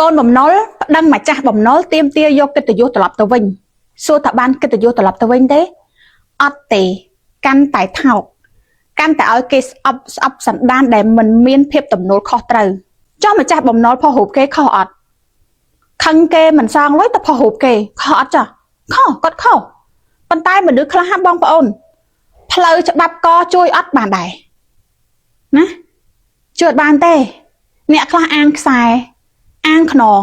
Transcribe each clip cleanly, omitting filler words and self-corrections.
កូនបំណុលប្តឹងម្ចាស់បំណុលទាមទារយកកិត្តិយសត្រឡប់ទៅវិញសួរថាបានកិត្តិយសត្រឡប់ទៅវិញទេអត់ទេកាន់តែថោកកាន់តែឲ្យគេស្អប់ស្អប់សន្តានដែលមិនមានភាពទំនួលខុសត្រូវចុះម្ចាស់បំណុលផុសរូបគេខុសអត់ខឹងគេមិនសងលុយទៅផុសរូបគេខុសអត់ចាខុសគាត់ខុសប៉ុន្តែមនុស្សខ្លះហាបងប្អូនផ្លូវច្បាប់កជួយអត់បានដែរណាជួយអត់បានទេអ្នកខ្លះអាងខ្សែអាងខ្នង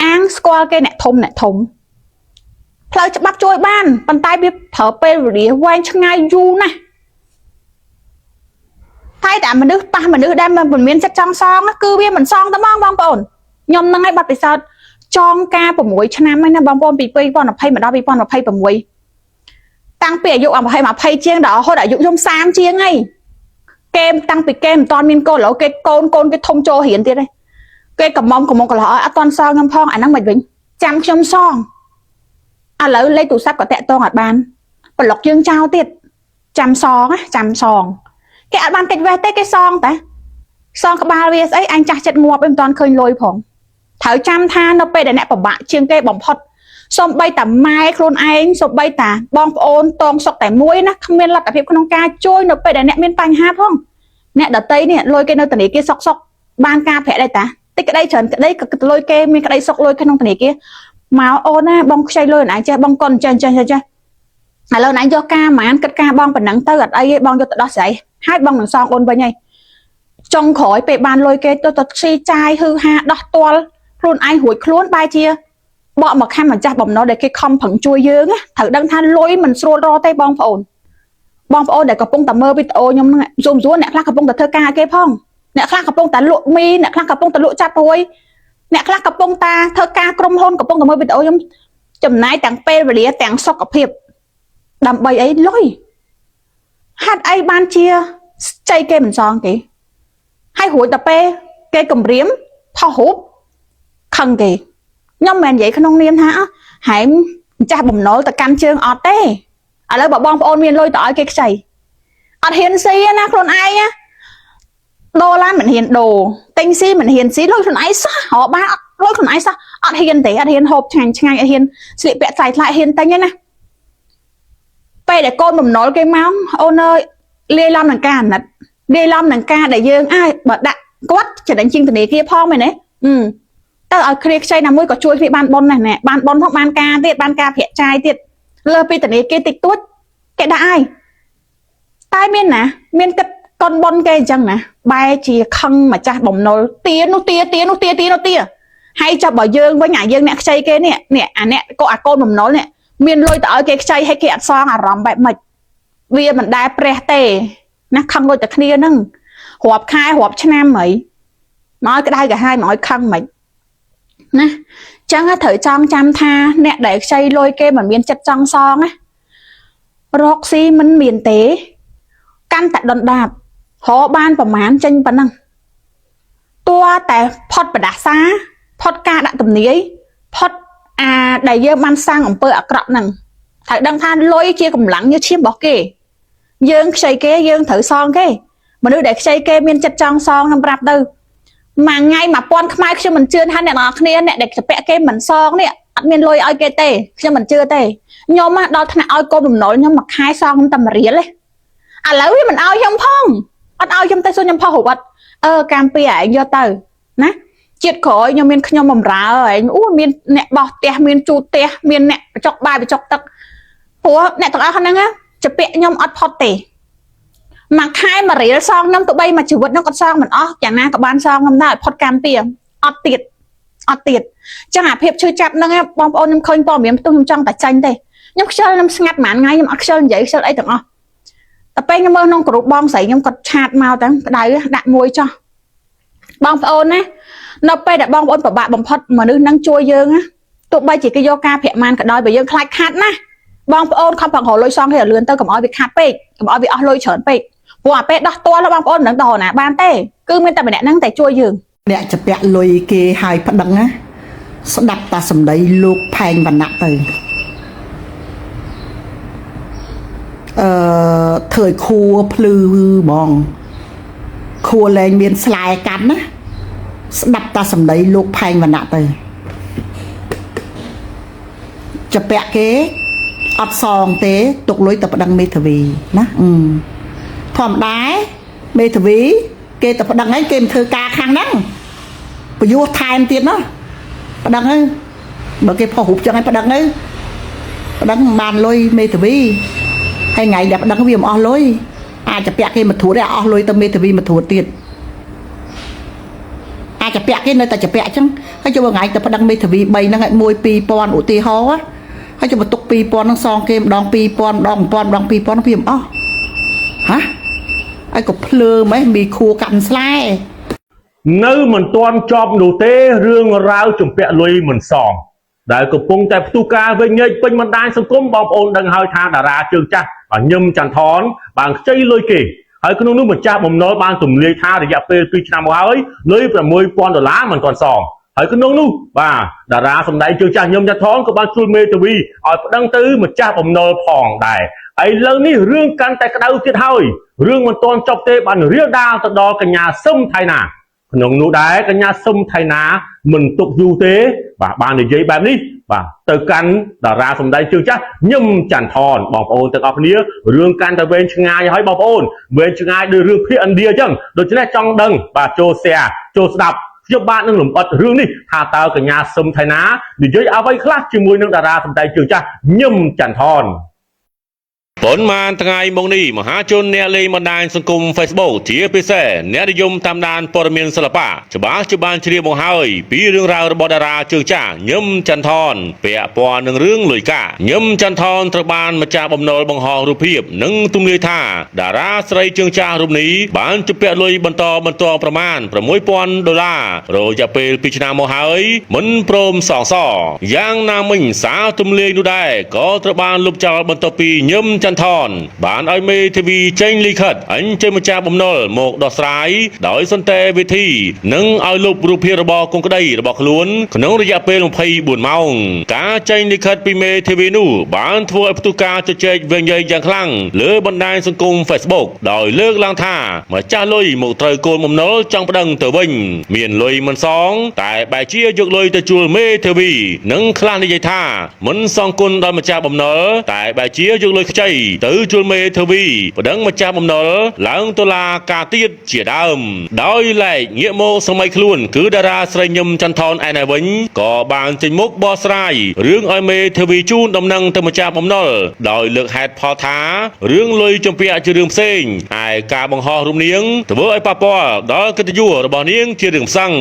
អាងស្គាល់គេអ្នកធំអ្នកធំផ្លូវច្បាប់ជួយបានប៉ុន្តែវាប្រើពេលវេលាវែងឆ្ងាយយូរណាស់តែតែមនុស្សប៉ះមនុស្សដែលមិនមានចិត្តចង់សងគឺវាមិនសងតែហ្មងបងប្អូនខ្ញុំនឹងឲ្យបាត់ពិសោធន៍ចងការ6ឆ្នាំហើយណាបងប្អូនពី2020មកដល់2026តាំងពីអាយុ20ជាងដល់រហូតអាយុខ្ញុំ30ជាងហើយគេតាំងពីគេមិនតាន់មានកូនឥឡូវគេកូនកូនគេធំចូលរៀនទៀតហើយគេកំមុំកំមុំកន្លោះអត់តាន់សងខ្ញុំផងអាហ្នឹងមិនវិញចាំខ្ញុំសងឥឡូវលេខទូរស័ព្ទក៏តាក់ទងអត់បានប្លុកយើងចោលទៀតចាំសងណាចាំសងគេអត់បានកិច្ចវេះទេគេសងតាសងក្បាលវាស្អីអញចាស់ចិត្តងាប់ឯងមិនតាន់ឃើញលុយផងត្រូវចាំថានៅពេលដែលអ្នកពិបាកជាងគេបំផុតសំបីតាម៉ែខ្លួនឯងសំបីតាបងប្អូនតងសុកតែមួយណាគ្មានលទ្ធភាពក្នុងការជួយនៅពេលដែលអ្នកមានបញ្ហាផងអ្នកដតីនេះលុយគេនៅធនាគារសុកសុកបានការប្រាក់ដែរតាតិចក្តីច្រើនក្តីក៏គិតលុយគេមានក្តីសុកលុយក្នុងធនាគារមកអូនណាបងខ្ចីលុយណៃចេះបងកុនចេះចេះចេះឥឡូវណៃយកការហ្មងគិតការបងប៉ុណ្ណឹងទៅអត់អីទេបងយកទៅដោះស្រាយហើយបងនឹងសងអូនវិញហើយចុងក្រោយពេលបានលុយគេទៅទៅស៊ីចាយហឺហាដោះទាល់ខ្លួនឯងរួចខ្លួនបែរជាបកមកខំម្ចាស់បំណុលដែលគេខំប្រឹងជួយយើងណាត្រូវដឹងថាលុយមិនស្រួលរកទេបងប្អូនបងប្អូនដែលកំពុងតែមើលវីដេអូខ្ញុំហ្នឹងស៊ុំស្រួលអ្នកខ្លះកំពុងតែធ្វើការគេផងអ្នកខ្លះកំពុងតែលក់មីអ្នកខ្លះកំពុងតែលក់ចាប់រួយអ្នកខ្លះកំពុងតែធ្វើការក្រុមហ៊ុនកំពុងតែមើលវីដេអូខ្ញុំចំណាយទាំងពេលវេលាទាំងសុខភាពដើម្បីអីលុយហេតុអីបានជាចៃគេមិនសងគេហើយរួចតែពេលគេគម្រាមផុសរូបខឹងគេខ្ញុំមិនមែននិយាយក្នុងនាមថាហែមម្ចាស់បំណុលទៅកាន់ជើងអត់ទេឥឡូវបើបងប្អូនមានលុយទៅឲ្យគេខ្ចីអត់ហ៊ានស៊ីណាខ្លួនឯងណាដូរឡានមិនហ៊ានដូរទិញស៊ីមិនហ៊ានស៊ីលុយខ្លួនឯងសោះរកបានអត់លុយខ្លួនឯងសោះអត់ហ៊ានទេអត់ហ៊ានហូបឆ្ងាញ់ឆ្ងាញ់អត់ហ៊ានស្លៀកពាក់ថ្លៃថ្លៃហ៊ានទិញទេណាពេលដែលកូនបំណុលគេមកអូនអើយលាយឡំនឹងការអាណិតលាយឡំនឹងការដែលយើងអាចបើដាក់គាត់ចំណេញជាងធនាគារផងមែនទេទៅឲ្យគ្រាខ្ចីណាមួយក៏ជួយគ្នាបានប៉ុនដែរណែបានប៉ុនផងបានការទៀតបានការប្រាក់ចាយទៀតលើសពីធនាគារតិចតួចគេដាក់ឲ្យតែមានណាមានគិតកុនប៉ុនគេអញ្ចឹងណាបែរជាខឹងម្ចាស់បំណុលទានោះទាទានោះទាទានោះទាហើយចាប់បើយើងវិញអាយើងអ្នកខ្ចីគេនេះនេះអាអ្នកក៏អាកូនបំណុលនេះមានលុយទៅឲ្យគេខ្ចីឲ្យគេអត់សងអារម្មណ៍បែបម៉េចវាមិនដែលព្រះទេណាខឹងលុយតែគ្នាហ្នឹងរាប់ខែរាប់ឆ្នាំហីមកឲ្យក្តៅក្រហាយមកឲ្យខឹងមិនណាចឹងត្រូវចង់ចាំថាអ្នកដែលខ្ចីលុយគេមិនមានចិត្តចង់សងណារកស៊ីមិនមានទេកាន់តែដុនដាបរកបានប្រមាណចេញប៉ុណ្ណឹងតួតែផុតបដាសាផុតការដាក់ទំនាយផុតអាដែលយើងបានសាងអំពើអាក្រក់ហ្នឹងត្រូវដឹងថាលុយជាកម្លាំងញើសឈាមរបស់គេយើងខ្ចីគេយើងត្រូវសងគេមនុស្សដែលខ្ចីគេមានចិត្តចង់សងខ្ញុំប្រាប់ទៅមួយថ្ងៃ1000ខ្មែរខ្ញុំមិនជឿថាអ្នកនរគ្នាអ្នកដែលជពាក់គេមិនសងនេះអត់មានលុយឲ្យគេទេខ្ញុំមិនជឿទេខ្ញុំដល់ថ្នាក់ឲ្យកូនបំណុលខ្ញុំមួយខែសងខ្ញុំតែ1រៀលទេឥឡូវវាមិនឲ្យខ្ញុំផងអត់ឲ្យខ្ញុំទៅសួរខ្ញុំផុសរូបអត់កម្មពីឯងយកទៅណាជាតិក្រោយខ្ញុំមានខ្ញុំបំរើឯងអូមានអ្នកបោះផ្ទះមានជូតផ្ទះមានអ្នកបញ្ចុកបាយបញ្ចុកទឹកព្រោះអ្នកទាំងអស់ហ្នឹងជពាក់ខ្ញុំអត់ផុតទេមួយខែ1រៀលសងខ្ញុំទៅបីមួយជីវិតខ្ញុំគាត់សងមិនអស់យ៉ាងណាក៏បានសងខ្ញុំដែរឲ្យផុតកម្មពីអត់ទៀតអត់ទៀតចឹងអាភាពឈឺចាប់ហ្នឹងបងប្អូនខ្ញុំឃើញព័ត៌មានផ្ទុះខ្ញុំចង់តែចាញ់ទេខ្ញុំខ្ជិលខ្ញុំស្ងាត់មួយថ្ងៃខ្ញុំអត់ខ្ជិលនិយាយខ្ជិលអីទាំងអស់តែពេលខ្ញុំមើលក្នុងក្រុមបងស្រីខ្ញុំគាត់ឆាតមកតាំងក្តៅដាក់មួយចោះបងប្អូនណានៅពេលដែលបងប្អូនពិបាកបំផុតមនុស្សនឹងជួយយើងណាទោះបីជាគេយកការប្រាក់ម៉ានក៏ដោយបើយើងខ្លាចខាត់ណាបងប្អូនខំប្រឹងរកលុយសងគេឲ្យលឿនទៅកុំឲ្យវាខាត់ពេកកុំឲ្យវាអស់លុយច្រើនពេកព្រោះអាពេលដោះទាល់បងប្អូនមិនដឹងដល់ណាបានទេគឺមានតែម្នាក់ហ្នឹងតែជួយយើង អ្នកជពាក់លុយគេឲ្យប្តឹងណាស្ដាប់តាសម្ដីលោកផែងវណ្ណៈទៅធ្វើឲ្យខួភ្លឺហ្មងខួលែងមានស្លែកាន់ណា ស្ដាប់តាសម្ដីលោកផែងវណ្ណៈទៅចពាក់គេអត់សងទេទុកលុយទៅប្តឹងមេធាវីណាអឺធម្មតាមេធាវីគេទៅប្តឹងឯងគេមិនធ្វើការខាងហ្នឹងប្រយោជន៍ថែមទៀតណាប្តឹងហ្នឹងបើគេផុសរូបចឹងឯងប្តឹងហ្នឹងប្តឹងមិនបានលុយមេធាវីហើយថ្ងៃដែលប្តឹងវាមិនអស់លុយអាចจะពាក់គេមកត្រួតឯងអស់លុយទៅមេធាវីមកត្រួតទៀត អាចពាក់គេនៅតែចពាក់អញ្ចឹងហើយចូលថ្ងៃទៅប្តឹងមេធាវី3ហ្នឹងឲ្យ1 2000ឧទាហរណ៍ហើយចូលបន្ទុក2000ហ្នឹងសងគេម្ដង2000ម្ដង1000ម្ដង2000វាមិនអស់ហ៎ហើយក៏ភ្លើម៉េះមីខួកាន់ស្លែ នៅមិនទាន់ចប់នោះទេរឿងរ៉ាវជំពាក់លុយមិនសងដែលកំពុងតែផ្ទុះការវិញញែកពេញបណ្ដាញសង្គមបងប្អូនដឹងហើយថាតារាជើងចាស់បាទញឹមចន្ទថនបានខ្ចីលុយគេហើយក្នុងនោះម្ចាស់បំណុលបានទម្លាយថារយៈពេល2ឆ្នាំមកហើយលុយ6000ដុល្លារមិនទាន់សងហើយក្នុងនោះបាទតារាសម្ដែងជើងចាស់ញឹមចន្ទថនក៏បានជួយមេធាវីឲ្យប្តឹងទៅម្ចាស់បំណុលផងដែរឥឡូវនេះរឿងកាន់តែក្តៅទៀតហើយរឿងមិនទាន់ចប់ទេបានរៀលដាលទៅដល់កញ្ញាសឹមថៃណា ក្នុងនោះដែរកញ្ញាសឹមថៃណាមិនទុកយូរទេបាទបាននិយាយបែបនេះបាទទៅកាន់តារាសម្ដែងជើងចាស់ញឹមចន្ទថនបងប្អូនទាំងអស់គ្នារឿងកាន់តែវែងឆ្ងាយហើយបងប្អូនវែងឆ្ងាយដោយរឿងភាគឥណ្ឌាអញ្ចឹងដូច្នេះចង់ដឹងបាទចូល share ចូលស្ដាប់ខ្ញុំបាទនឹងលម្អិតរឿងនេះថាតើកញ្ញាសឹមថៃណានិយាយអ្វីខ្លះជាមួយនឹងតារាសម្ដែងជើងចាស់ញឹមចន្ទថន ប៉ុន្មានថ្ងៃមកនេះមហាជនអ្នកលេងបណ្ដាញសង្គម Facebook ជាពិសេសអ្នកនិយមតាមដានព័ត៌មានសិល្បៈច្បាស់ជាបានជ្រាបមកហើយពីរឿងរ៉ាវរបស់តារាជើងចាស់ញឹមចន្ទថនពាក់ព័ន្ធនឹងរឿងលុយកាក់ញឹមចន្ទថនត្រូវបានម្ចាស់បំណុលបង្ហោះរូបភាពនិងទំនាយថាតារាស្រីជើងចាស់រូបនេះបានជំពាក់លុយបន្តបន្តប្រមាណ6000ដុល្លាររយៈពេល2ឆ្នាំមកហើយមិនព្រមសងសរយ៉ាងណាមិញសារទំលាយនោះដែរក៏ត្រូវបានលុបចោលបន្ទាប់ពីញឹមចន្ទថនបានឲ្យមេធាវីចេញលិខិតអញ្ជើញម្ចាស់បំណុលមកដោះស្រាយដោយសន្តិវិធីនិងឲ្យលុបរូបភាពរបស់កូនក្តីរបស់ខ្លួនក្នុងរយៈពេល24ម៉ោងការចេញលិខិតពីមេធាវីនោះបានធ្វើឲ្យផ្ទុះការជជែកវែងញែកយ៉ាងខ្លាំងលើបណ្ដាញសង្គម Facebook ដោយលើកឡើងថាម្ចាស់លុយមកត្រូវកូនបំណុលចង់ប្តឹងទៅវិញមានលុយមិនសងតែបែរជាយកលុយទៅជួលមេធាវីនិងខ្លះនិយាយថាមិនសងគុណដល់ម្ចាស់បំណុលតែបែរជាយកលុយខ្ចីទៅជួលមេធាវីប្តឹងម្ចាស់បំណុលឡើងតុលាការទៀតជាដើមដោយឡែកងាកមកសម័យខ្លួនគឺតារាស្រីញឹមចន្ទថនឯណេះវិញក៏បានចេញមុខបកស្រាយរឿងឲ្យមេធាវីជូនដំណឹងទៅម្ចាស់បំណុលដោយលើកហេតុផលថារឿងលុយជំពាក់ជារឿងផ្សេងឯការបង្ហោះរូបនាងធ្វើឲ្យប៉ះពាល់ដល់កិត្តិយសរបស់នាងជារឿងផ្សឹង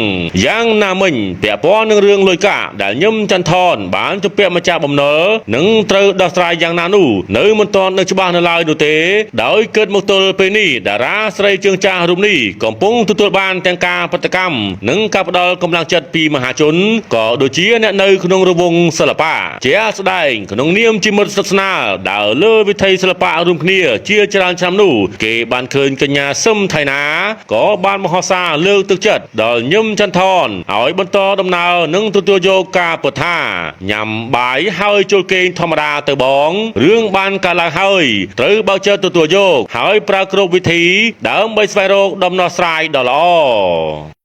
យ៉ាងណាមិញពាក់ព័ន្ធនឹងរឿងលុយកាក់ដែលញឹមចន្ទថនបានជំពាក់ម្ចាស់បំណុលនិងត្រូវដោះស្រាយយ៉ាងណានោះនៅមិនទាន់នឹងច្បាស់នៅឡើយនោះទេដោយគិតមកទល់ពេលនេះតារាស្រីជើងចាស់រូបនេះកំពុងទទួលបានទាំងការប្រតិកម្មនិងការផ្ដល់កម្លាំងចិត្តពីមហាជនក៏ដូចជាអ្នកនៅក្នុងរង្វង់សិល្បៈជាស្ដែងក្នុងនាមជាមិត្តស្និទ្ធស្នាលដើរលើវិថីសិល្បៈរួមគ្នាជាច្រើនឆ្នាំនោះគេបានឃើញកញ្ញាសឹមថៃណាក៏បានមហោសារលើកទឹកចិត្តដល់ញឹមចន្ទថនឲ្យបន្តដំណើរនិងទទួលយកការពថាញ៉ាំបាយហើយជុលគេងធម្មតាទៅបងរឿងបានកើតឡើងហើយត្រូវបើកចិត្តទទួលយកហើយប្រើគ្រប់វិធីដើម្បីស្វែងរកដំណោះស្រាយដ៏ល្អ។